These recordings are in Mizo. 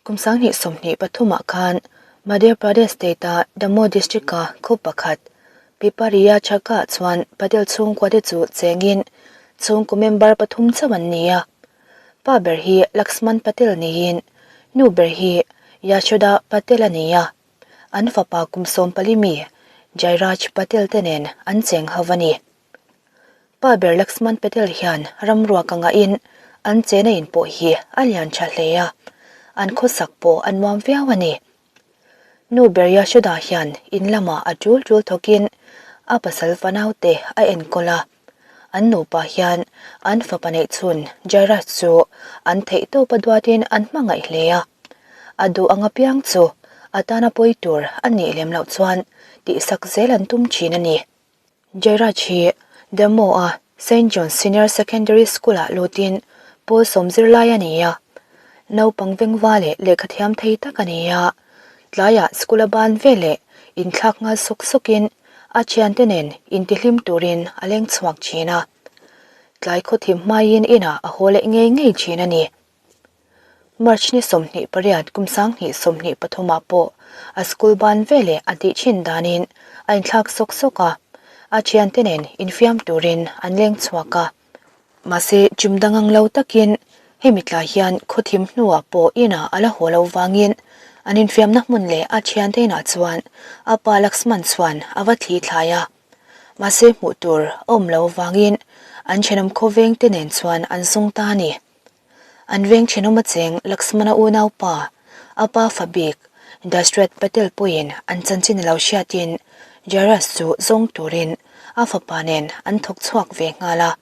Kum 2023 ah khan Madhya Pradesh state-a Damoh district-a khaw pakhat Pipariya Chhaka-ah chuan Patel chhungkua te chu chengin chhungkaw member pathum chauh an ni a. Pa ber hi Laxman Patel niin nu ber hi Yashoda Patel a ni a. An fapa kum 14 mi Jairaj Patel te nen an cheng ho a ni. Pa ber Laxman Patel hian ramruak a ngahin an chena in pawh hi a lian tha hle a, an khawsak pawh a nuam viau a ni. Nu ber Yashoda hian in lamah a tul tul thawkin a pasal fanaute a enkawl a, an nupa hian an fapa neihchhun Jairaj chu an theihtawpa duatin an hmangaih hle a, a duh ang apiang chu a tana pawi tur a nih lem loh chuan tihsak zel an tum thin a ni. Jairaj hi Damoh-a Saint John's Senior Secondary School-ah lutin pawl sawm zirlai a ni a. Naupang vengva leh lehkha thiam thei tak a ni a. Tlaiah school-a ban veleh inthlak nghal sawk sawkin a thiante nen intihlim turin a leng chhuak thin a. Tlai khawthim hmaiin inah a haw leh ngei ngei thin a ni. March ni 28 kum 2023 ah pawh a school ban veleh a tih thin danin a inthlak sawk sawk a, a thiante nen infiam turin an leng chhuak a. Mahse chum dang ang lo takin hemi tlai hian khawthim hnuah pawh inah a la haw lo vangin an infiamna hmun leh a thiante inah chuan a pa Laxman chuan a va thli thlai a. Mahse hmuh tur a awm lo vangin an thenawm khawveng te nen chuan an zung ta a ni. An veng thenawm a cheng Laxmana unaupa, a pa fa bik, Dashrath Patel pawhin an chanchin a lo hriatin Jairus chu zawng turin a fapa nen an thawk chhuak ve nghal a.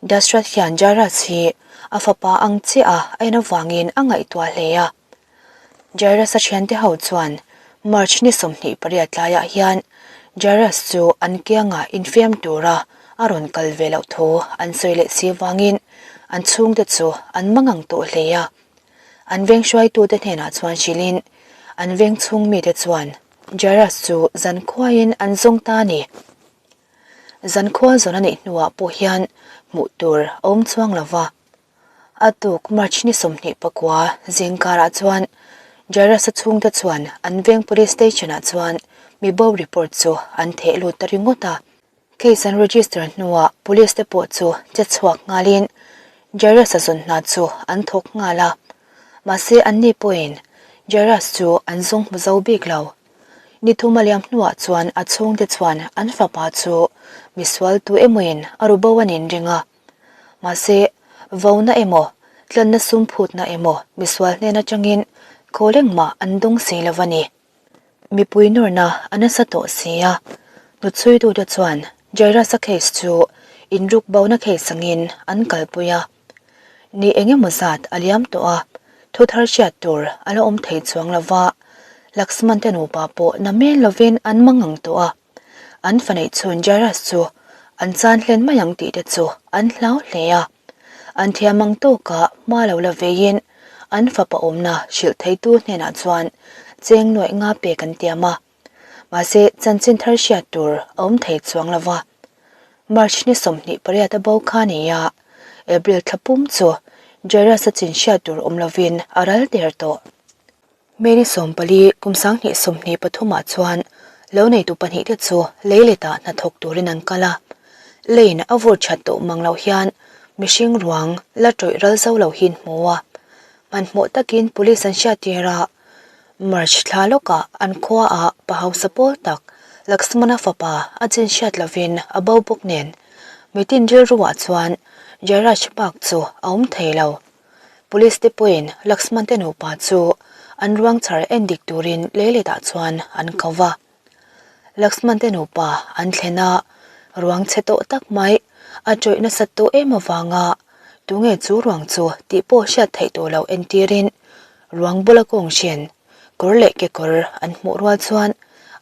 Dashrath hian Jairus hi a fapa ang chiah a a en avangin a ngaihtuah hle a. Jairus-a thiante ho chuan March ni 28 tlaiah hian Jairus chu an kiangah infiam tura a rawn kal ve loh thu an sawi leh si vangin an chhungte chu an mangang tawh hle a. An veng hruaitute hnenah chuan hrilhin an veng chhung mite chuan Jairus chu zankhuain an zawng ta a ni. Zankhua zawn a neih hnuah pawh hian hmuh tur a awm chuang lo va. A tuk March ni 29 zingkarah chuan Jairus-a chhungte chuan an veng police station-ah chuan mi bo report chu an theh lut ta ringawt a. Case an register hnuah police te pawh chu che chhuak nghalin Jairus-a zawn hna chu an thawk nghal a. Mahse anni pawhin Jairus chu an zawng hmu zo bik lo. Ni thum a liam hnuah chuan a chhungte chuan an fapa chu misual tu emawin a ru bo an inring a. Mahse, vauna emaw, tlanna sum phutna emaw misual hnen atangin khawl engmah an dawng si lo a ni. Mipui nawrna a nasa tawh si a, hnutchhuitute chuan Jairus-a case chu inruk bona case angin an kalpui a. Ni eng emaw zat a liam tawh a, thu thar hriat tur a la awm thei chuang lo va, Laxman te nupa pawh na mel lovin an mangang tawh a. An fa neih chhun Jairus chu an chan hlen mai ang tih te chu an hlau hle a. An thiam ang tawkah hma lo la veiin an fapa awmna hrilh theitu hnenah chuan cheng nuaih nga pek an tiam a. Mahse chanchin thar hriat tur a awm thei chuang lo va. March ni 28 a bo kha ni a, April thla pum chu Jairus-a chin hriat tur awm lovin a ral der tawh. Mary 14 kum 2023 ah chuan lo neitu pahnih te chu lei letah hnathawk turin an kal a. Lane a vur that tawh mang loh hian mihring ruang la tawih ral zo lo hi an hmu a. Hmanhmawh takin police an hriattir a, March thla lawkah an khuaah pa hausa pawl tak Laxmana fapa a chin hriat lovin a bo bawk nen mitin rilruah chuan Jairaj bak chu a awm thei lo. Police te pawhin Laxman te nupa chu an ruang chhar en dik turin leiletah chuan an ko va. Laxman te nupa an thlen a, ruang chhe tawh tak mai a tawih nasat tawh em avanga tunge chu ruang chu tih pawh hriat theih tawh loh entirin ruang bula kawng hrin kawr leh kekawr an hmuh rual chuan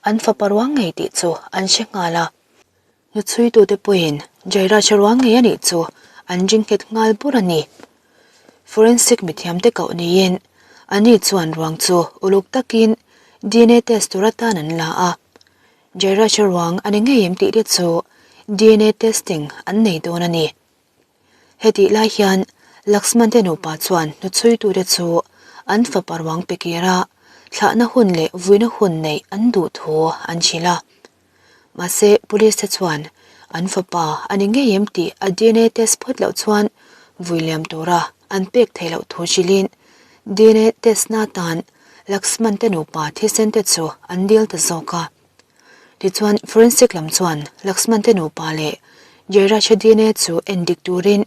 an fapa ruang ngei tih chu an hre nghal a. Hnuchhuitute pawhin Jairaj ruang ngei a nih chu an ring nghet nghal bur a ni. Forensic mithiamte koh niin ani chuan ruang chu uluk takin dna test tur atan an la a. Jairaj ruang a ni ngei em tih te chu dna testing an nei dawn a ni. Hetih lai hian Laxman te nupa chuan hnuchhuitute chu An fapa ruang pe kir a, thlahna hun leh vuina hun neih an duh thu an hrilh a. Mahse, police te chuan an fapa a ni ngei em tih a dna test phawt loh chuan vui liam tura an pek theih loh thu hrilhin dna test na tan Laxman te nupa thisen te chu an dil ta zawk a. Tichuan, forensic lam chuan Laxman te nupa leh Jairaj-a dna chu endik turin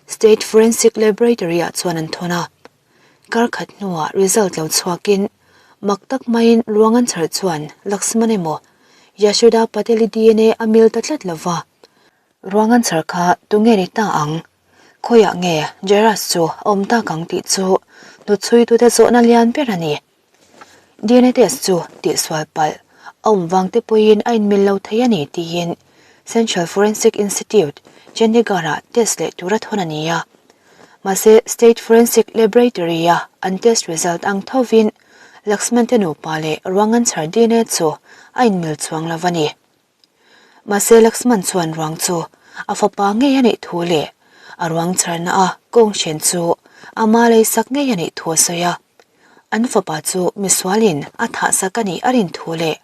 State Forensic Laboratory-ah chuan an thawn a. Kar khat hnuah result lo chhuakin mak tak maiin ruang an chhar chuan Laxman emaw Yashoda Patel-i dna a mil ta tlat lo va. Ruang an chhar kha tunge ni ta ang? Khawiah nge Jairaj chu a awm tak ang tih chu hnuchhuitute zawhna lian ber a ni. Dna test chu tihsual palh a awm vang te pawhin a inmil lo thei a ni tiin Central Forensic Institute, Chandigarh-ah test leh tura thawn a ni a. Mahse, State Forensic Laboratory-a an test result ang thovin Laxman te nupa leh ruang an chhar dna chu a inmil chuang lo a ni. Mahse Laxman chuan ruang chu a fapa ngei a nih thu leh a ruang chharna a kawng hren chu ama leisak ngei a nih thu a sawi a. An fapa chu misualin a thahsak a nih a rin thu leh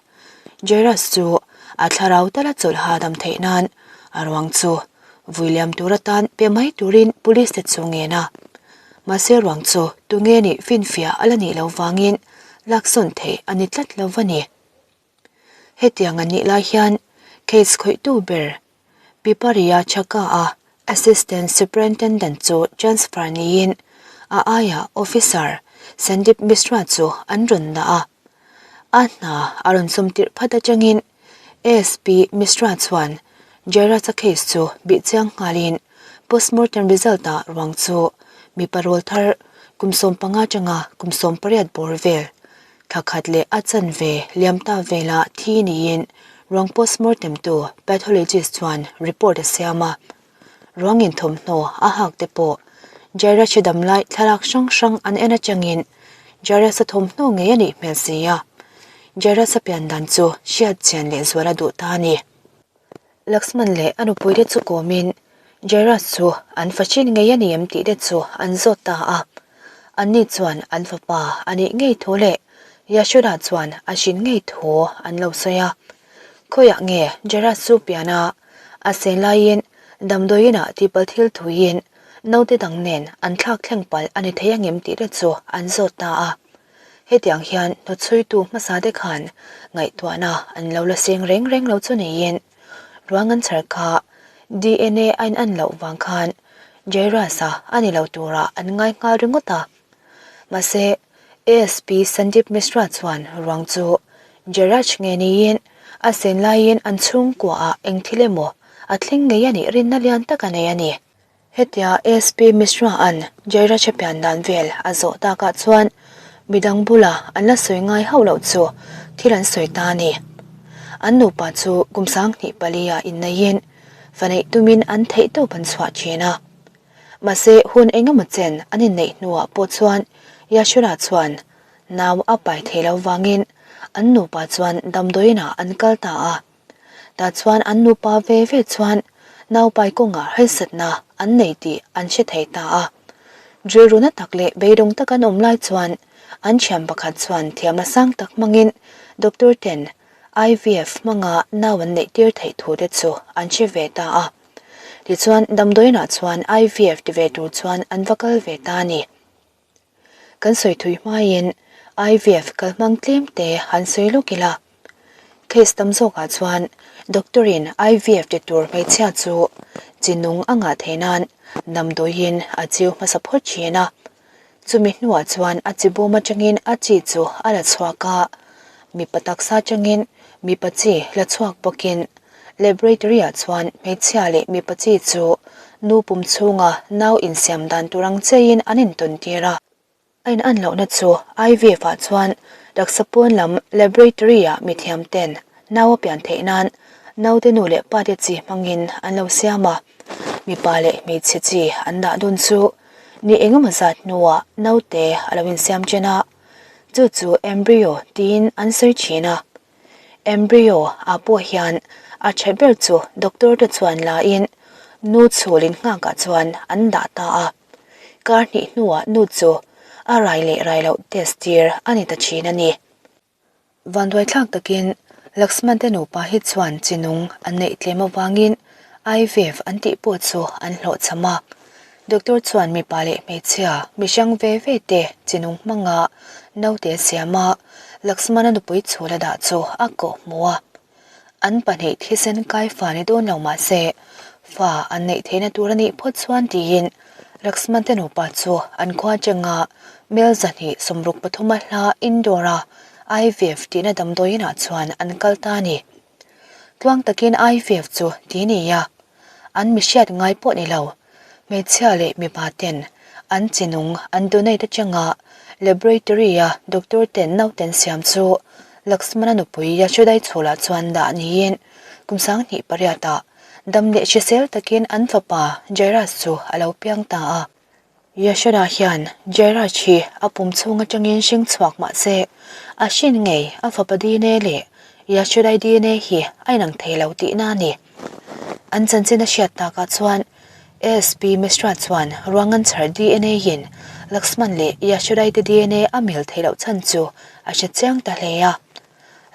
Jairus chu a thlarau tala chawlh hahdam theih nan a ruang chu vui liam tur atan pe mai turin police te chu ngen a. Mahse ruang chu tunge nih finfiah a la nih loh vangin laksawn theih a ni tlat lo va ni. Hetiang a nih lai hian case khawihtu ber Piparia Chhaka-a Assistant Superintendent chu transfer niin a aiah Officer Sandeep Mishra chu an rawn dah a. A hna a rawn sawm tirh phat atangin ASP Mishra chuan Jairaj-a case chu bih chiang nghalin postmortem result-ah ruang chu mipa rawlthar kum 15 atanga kum 18 bawr vel Thla khat leh a chanve liam ta velah thi niin ruang postmortem tu pathologist chuan report a siam a. Ruang inthawmhnaw a hak te pawh Jairaj damlai thlalak hrang hrang an en atangin Jairaj-a thawmhnaw ngei a nih hmel si a. Jairaj-a pian dan chu hriat chian leh zual a duh ta a ni. Laxman leh a nupuite chu kawmin Jairaj chu an fa chin ngei a ni em tih te chu an zawt ta a. Anni chuan an fapa a nih ngei thu leh Yashoda chuan a hrin ngei thu an lo sawi a. Khawiah nge Jairaj chu pian a, a sen laiin damdawiinah tihpalh thil thuiin naute dang nen an thlak thleng palh a ni thei angem tih te chu an zawt ta a. Hetiang hian hnawchhuitu hmasa te khan ngaihtuahna an lo la seng reng reng lo chu niin ruang an chhar kha dna a in an loh vang khan Jairus-a a ni lo turah an ngai nghal ringawt a. Mahse, ASP Sandeep Mishra chuan ruang chu Jairaj nge niin a sen laiin an chhungkuaah eng thil emaw a thleng ngei a nih rinna lian tak a nei a ni. Hetia SP Mishra-a'n Jairaj-a pian dan vel a zawh takah chuan midang bula an la sawi ngai hauh loh chu thil an sawi ta a ni. An nupa chu kum 20 palia inneihin fa neih tumin an theihtawp an chhuah thin a. Mahse hun engemaw chen an inneih hnuah pawh chuan Yashura chuan nau a pai thei lo vangin an nupa chuan damdawiinah an kal ta a. Tah chuan an nupa ve ve chuan naupai kawngah harsatna an nei tih an hre thei ta a. Rilruna tak leh beidawng tak an awm lai chuan an thian pakhat chuan thiamna sang tak hmangin doctor ten IVF hmanga nau an neih tir theih thu te chu an hre ve ta a. Tichuan damdawiinah chuan IVF ti ve tur chuan an va kal ve ta a ni. Kan sawi thui hmaiin IVF kal hmang tlem te han sawi lawk ila. Case tam zawkah chuan doctor in IVF ti tur hmeichhia chu chi nung a ngah theih nan damdawiin a chiu hmasa phawt thin a. Chumi hnuah chuan a chi bawm atangin a chi chu a la chhuak a, mipa taksa atangin mipa chi la chhuak bawkin Laboratory-ah chuan hmeichhia leh mipa chi chu nu pum chhunga nau insiam dan tur ang cheiin an intawn tir a. A in an lohna chu IVF-ah chuan taksa pawn lam laboratory-ah mithiam ten nau a pian theih nan naute nu leh pate chi hmangin an lo siam a, mipa leh hmeichhe chi an dah dun chu ni engemaw zat hnuah naute a lo insiam chen a, chu chu embryo tiin an sawi thin a. Embryo ah pawh hian a tha ber chu doctor te chuan la in nu chhul in nghak ah chuan an dah ta a. Kar hnih hnuah nu chu a rai leh rai loh test tir a ni ta thin a ni. Vanduaithlak takin Laxman te nupa hi chuan chi nung an neih tlem avangin IVF an tih pawh chu an hlawhchham a. Doctor chuan mipa leh hmeichhia mihrang ve ve te chi nung hmanga naute siam a, Laxman-a nupui chhul a dah chu a kawh hmu a. An pahnih thisen kai fa ni dawn lo mah se, fa an neih theihna tur a nih phawt chuan tiin Laxman te nupa chu an khua atanga mel 263 a hla Indore-a IVF tihna damdawiin ah chuan an kal ta a ni. Tluang takin IVF chu ti ni a, an mihriat ngai pawh ni lo. Hmeichhia leh mipa ten an chi nung an donate atanga laboratory-a doctor ten nauten siam chu Laxmana nupui Yashodai chhulah chuan dah niin kum 2008 ah dam leh hrisel takin an fapa Jairaj chu a lo piang ta a. Yashoda hian Jairaj hi a pum chhung atangin hring chhuak mah se a hrin ngei a fapa DNA leh Yashodai DNA hi a inang thei lo tihna a ni. An chanchin a hriat takah chuan ASP Mishra chuan ruangan chhar DNA in Laxman leh Yashodai te DNA a mil theih loh chhan chu a hre chiang ta hle a.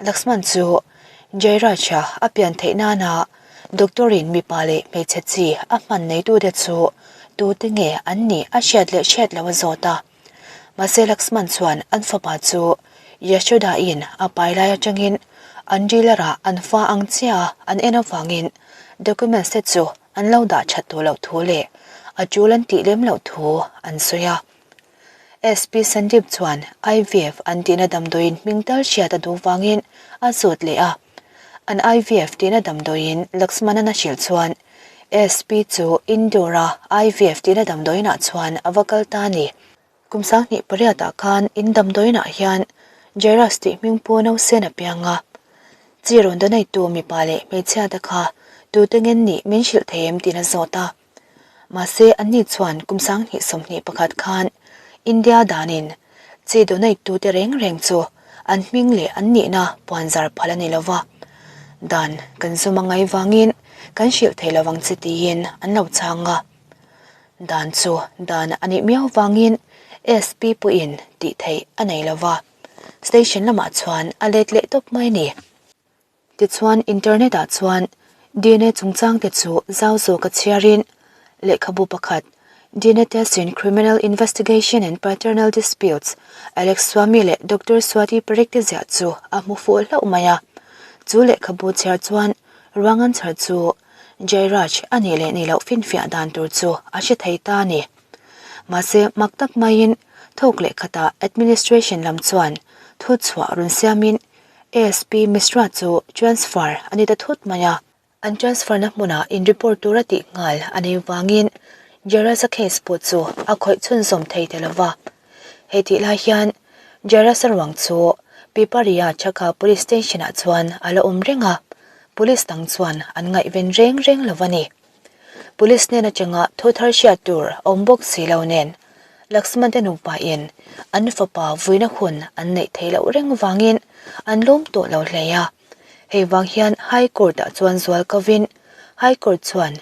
Laxman chu Jairaj-a a pian theih nana doctor in mipa leh hmeichhe chi a hman neitute chu tute nge an nih a hriat leh hriat loh a zawt a. Mahse Laxman chuan an fapa chu Yashoda-in a pai lai atangin an dealer-ah an fa ang chiah a an en avangin documents te chu an lo dah that tawh loh thu leh a tul an tih lem loh thu an sawi a. SP Sandeep chuan IVF an tihna damdawiin hming tal hriat a duh vangin a zawt leh a. An IVF tihna damdawiin Laxman-an a hrilh chuan SP chu Indore-a IVF tihna damdawiinah chuan a va kal ta a ni. Kum 2008 ah khan in damdawiinah hian Jairus tih hming pu nausen a piang a. Chi rawn donate-tu mipa leh hmeichhia te kha tute ngen nih min hrilh thei em tiin a zawt a. Mahse, anni chuan kum 2021 khan India danin chi donate-tute reng reng chu an hming leh an nihna puanzar phal a ni lo va, dan kan zum a ngai vangin kan hrilh thei lo ang che tiin an lo chhang a. Dan chu dan a nih miau vangin SP pawhin tih theih a nei lo va, station lamah chuan a let leh tawp mai a ni. Tichuan, internet-ah chuan dna chungchangte chu zau zawka chhiarin lehkhabu pakhat, dna Test in Criminal Investigation and Paternal Disputes, Alex Swamy leh Doctor Swati Parikh te ziah chu a hmu fuh hlauh mai a. Chu lehkhabu chhiar chuan ruangan chhar chu Jairaj a nih leh nih loh finfiah dan tur chu a hre thei ta a ni. Mahse, mak tak maiin thawk lehkhatah administration lam chuan thu chhuah rawn siamin ASP Mishra chu transfer a ni ta thut mai a. An transfer na hmunah in report tura tih nghal a nei vangin Jairus-a case pawh chu a khawih chhunzawm thei ta lova. Hei tih lai hian Jairus-a ruang chu Piparia Chhaka Police Station-ah chuan a la awm reng a, Police dang chuan an ngaihven reng reng lo a ni. Police hnen atanga thu thar hriat tur a awm bawk si lo nen, Laxman te nupa in an fapa vuina hun an neih theih loh reng vangin an lawm tawh lo hle a. Hei vang hian High Court ah chuan zual kovin High Court chuan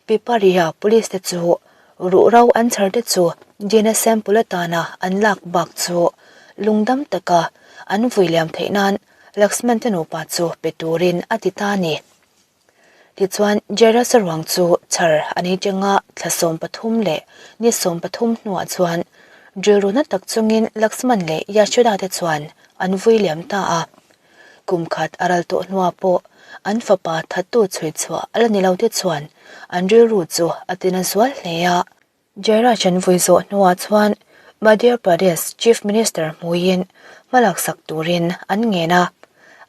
Piparia Police te chu ruhro an chhar te chu dna sample atana an lak bak chu lungdam taka an vui liam theih nan Laxman te nupa chu pe turin a ti ta a ni. Tichuan, Jairus-a ruang chu chhar a ni teng a, thla 13 leh ni 13 hnuah chuan rilru na tak chungin Laxman leh Yashoda te chuan an vui liam ta a. Kum khat a ral tawh hnuah pawh an fapa thattu chhui chhuah a la ni lo te chuan an rilru chu a tina zual hle a. Jairaj an vui zawh hnuah chuan Madhya Pradesh Chief Minister hmuiin hmalak sak turin an ngen a.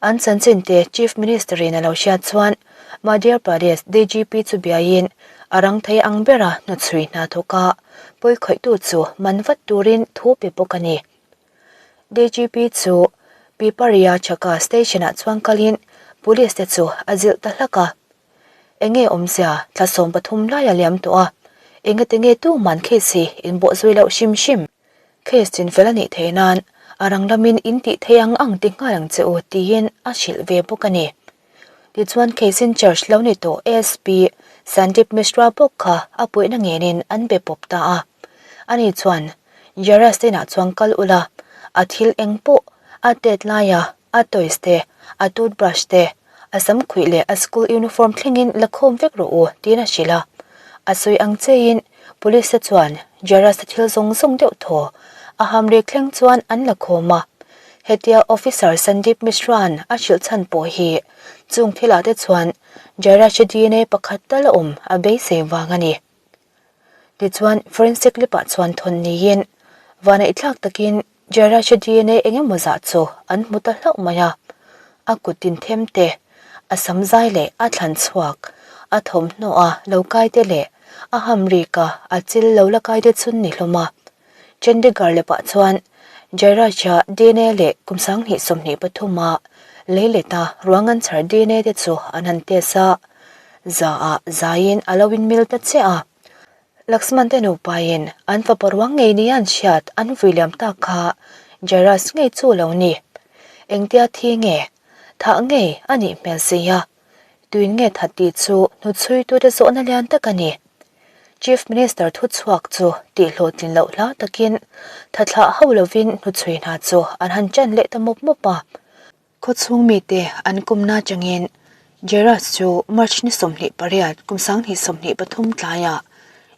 An chanchin te Chief Minister in a lo hriat chuan Madhya Pradesh DGP chu biaiin a rang thei ang bera hnuchhui hna thawk a, pawi khawihtu chu man vat turin thu pe bawk a ni. DGP chu Piparia Chhaka Station-ah chuan kalin Police te chu a zilh ta hlak a. Enge awmzia thla 13 lai a liam tawh a, engati nge tuman case hi in bawh zui loh hrim hrim? Case chinfel a nih theih nan a rang lamin in tih theih ang ang ti nghal ang che u tiin a hrilh ve bawk a ni. Tichuan case in charge lo ni tawh ASP Sandeep Mishra bawk kha a puihna ngenin an be pawp ta a. Ani chuan. Jairus te inah chuan kal ula, a thil eng pawh a tet laia a toys te, a toothbrush te, a sam khuih leh a school uniform thlengin la khawm vek rawh u, tiin a hrilh a. A sawi ang cheiin police te chuan Jairus-a thil zawng zawng deuh thaw a hamrek thleng chuan an la khawm a. Hetia Officer Sandeep Mishra-a'n a hrilh chhan pawh hi chung thilah te chuan Jairus-a DNA pakhat tal a awm a beisei vang a ni. Tichuan, forensic lab-ah chuan thawn niin vanaihthlak takin Jairaj-a DNA eng emaw zah chu an hmu ta hlauh mai a. A kut tin them te, a sam zai leh a thlan chhuak, a thawmhnaw a lo kai te leh a hamrik a a chil lo la kai te chun ni hlawm a. Chandigarh lab-ah chuan Jairaj-a DNA leh kum 2023 a leileta ruang an chhar DNA te chu an han test a. Za-ah zaiin a lo inmil ta chiah a. Laxman te nupain an fapa ruang ngei nia an hriat an vui liam tak kha Jairus ngei chu lo ni. Engtia thi nge, thah ngei a nih hmel si a, tuin nge that tih chu hnuchhuitute zawhna lian tak a ni. Chief Minister thuchhuak chu tihhlawhtlin loh hlau takin thathlah ho lovin hnuchhui hna chu an han ṭan leh ta mawp mawp a. Khawchhung mite an kumna atangin Jairus chu March ni 28 kum 2023 tlaiah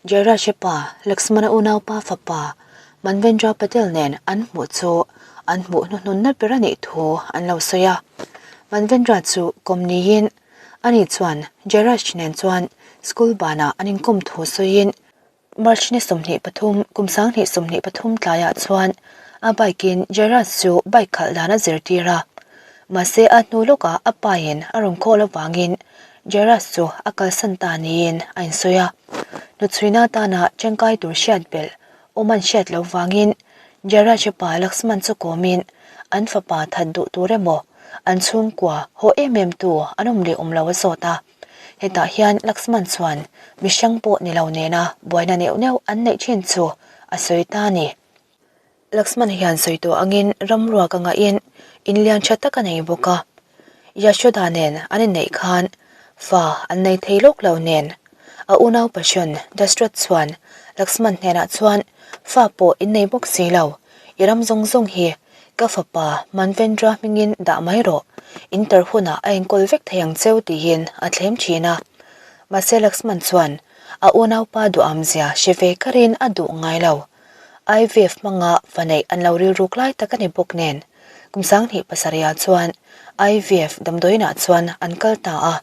Jairus-a pa Laxmana unaupa fapa Manvendra Patel nen an hmuh chu an hmuh hnuhnunna ber a nih thu an lo sawi a. Manvendra chu kawm niin ani chuan Jairus nen chuan school banah an inkawm thu sawiin March ni 23, kum 2023 tlaiah chuan a bike in Jairus chu bike khalh dan a zirtir a. Mahse a hnu lawkah a pain a rawn call avangin Jairus chu a kalsan ta niin a insawi a. Hnuchhuina atana tangkai tur hriat belh awm an hriat loh vangin Jairus-a pa Laxman chu kawmin an fapa that duh tur emaw an chhungkua haw em em tu an awm leh awm lo a zawt a. Hetah hian Laxman chuan mihring pawh ni lo nena buaina neuh neuh an neih thin chu a sawi ta a ni. Laxman hian sawi tawh angin ramruak a ngahin in lian tha tak a nei bawk a. Yashoda nen an inneih khan fa an nei thei lawk lo nen a unau passion Dashrath chuan Laxman hnenah chuan fa pawh in nei bawk si lo, i ram zawng zawng hi Ka fapa Manvendra hmingin dah mai rawh, in tar hunah a enkawl vek thei ang cheu tiin a thlem thin a. Mahse Laxman chuan a unaupa duhamzia hre ve karin a duh ngai lo. IVF hmanga fa neih an lo rilruk lai tak a ni bawk nen, kum 2007 ah chuan IVF damdawiinah chuan an kal ta a.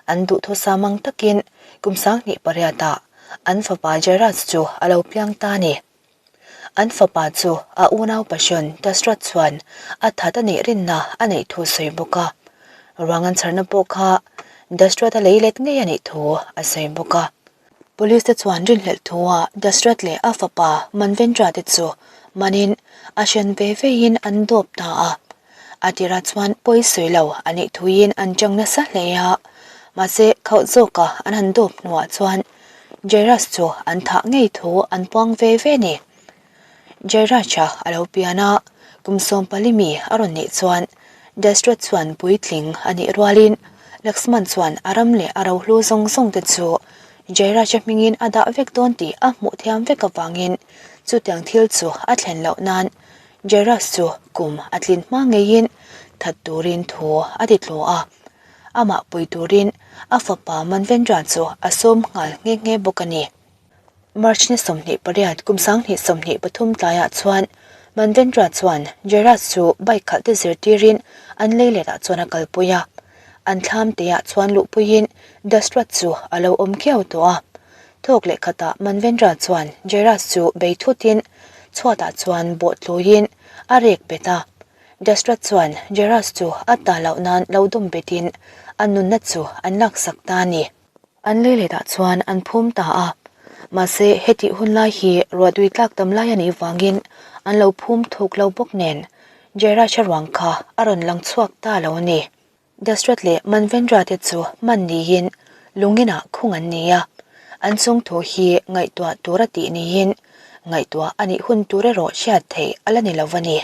An duhthusam ang takin kum 2008 ah an fapa Jairaj chu a lo piang ta a ni. An fapa chu a unau passion Dashrath chuan a that a nih rinna a neih thu sawi bawk a. Ruang an chharna pawh kha Dashrath a lei let ngei a nih thu a sawi bawk a. Police te chuan rinhlelh thu a Dashrath leh a fapa Manvendra te chu manin a hran ve veiin an dawp ta a. A tirah chuan pawi sawi lo a nih thuin an chang nasa hle a, mahse khauh zawka an han dawp hnuah chuan Jairus chu an thah ngei thu an puang ve ve ni. Jairus-a a lo pian a, kum 14 mi a rawn nih chuan Dashrath chuan puitling a nih rualin Laxman chuan a ram leh a rohlu zawng zawng te chu Jairus-a hmingin a dah vek dawn tih a hmuh thiam vek avangin chutiang thil chu a thlen loh nan Jairus chu kum a tlin hma ngeiin that turin thu a ti tlu a. Amah pui turin a fapa Manvendra chu a sawm nghal nghe nghe bawk a ni. March ni 28 kum 2023 tlaiah chuan Manvendra chuan Jairus chu bike khalh te zirtirin an leiletah chuan a kalpui a. An thlam teah chuan luhpuiin Dashrath chu a lo awm kiau tawh a. Thawk leh khatah Manvendra chuan Jairus chu bei thutin chhuatah chuan bawh tluiin a rek bet a. Dashrath chuan Jairus chu a ta loh nan lo dawm betin a nunna chu an laksak ta a ni. An leiletah chuan an phum ta a, mahse hetih hun lai hi ruahtui tlak tam lai a nih vangin an lo phum thuk lo bawk nen Jairus-a ruang kha a rawn lang chhuak ta lo a ni. Dashrath leh Manvendra te chu hman niin lungin ah khung an ni a, an chung thu hi ngaihtuah tur a tih niin ngaihtuah a nih hun tur erawh hriat theih a la ni lo a ni.